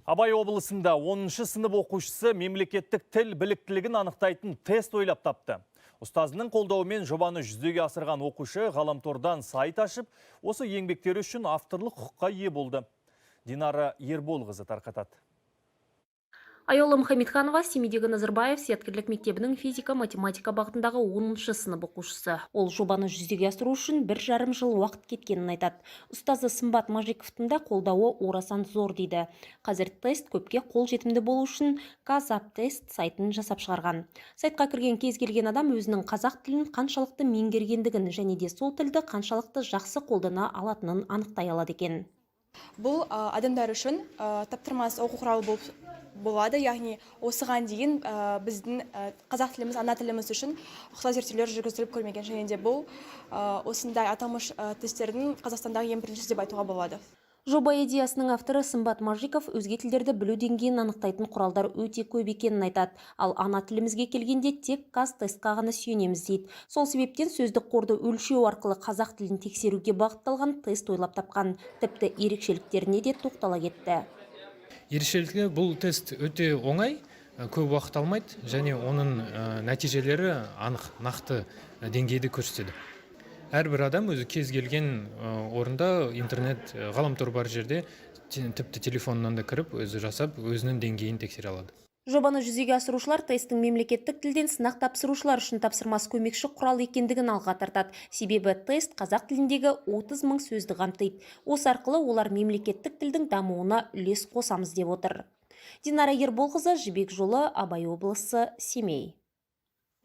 Абай облысында 10 сынып оқушысы мемлекеттік тіл біліктілігін анықтайтын тест ойлап тапты. Ұстазының қолдауымен жобаны жүзеге асырған оқушы ғаламтордан сайт ашып, осы еңбектері үшін авторлық құқыққа ие болды. Динара Ерболқызы тарқатады. Аяулы Мұхамедханова – Семейдегі Назарбаев зияткерлік мектебінің физика-математика бағытындағы 10 сынып оқушысы. Ол жобаны жүзеге асыру үшін 1,5 жыл уақыт кеткенін айтады. Ұстазы Сымбат Мажиковтың да қолдауы орасан зор дейді. Қазір тест көпке қолжетімді болу үшін Тест сайтын жасап шығарған. Сайтқа кірген кез келген адам өзінің қазақ тілін қаншалықты меңгергендігін және де сол тілді қаншалықты жақсы қолдана алатынын анықтай алады екен. Бұл адамдар үшін таптырмас оқу құралы болып болады, яғни осыған дейін біздің қазақ тіліміз, ана тіліміз үшін ұқсас зерттеулер жүргізіліп көрмеген және де бұл осындай аталмыш тесттердің Қазақстандағы ең біріншісі деп айтуға болады. Жоба идеясының авторы Сымбат Мажиков өзге тілдерді білу деңгейін анықтайтын құралдар өте көп екенін айтады. Ал ана тілімізге келгенде, тек Қазтестқа ғана сүйенеміз дейді. Сол себептен сөздік қорды өлшеу арқылы қазақ тілін тексеруге бағытталған тест ойлап тапқан. Тіпті ерекшеліктеріне де тоқтала кетті. Ерекшелігі: бұл тест өте оңай, көп уақыт алмайды және оның нәтижелері анық, нақты деңгейді көрсетеді. Әрбір адам өзі кез келген орында, интернет, ғаламтор бар жерде, тіпті телефонынан да кіріп, өзі жасап, өзінің деңгейін тексере алады. Жобаны жүзеге асырушылар тесттің мемлекеттік тілден сынақ тапсырушылар үшін тапсырмас көмекші құрал екендігін алға тартады. Себебі тест қазақ тіліндегі 30 мың сөзді қамтиды. Осы арқылы олар мемлекеттік тілдің дамуына үлес қосамыз деп отыр. Динара Ерболқызы, Жібек жолы, Абай облысы, Семей.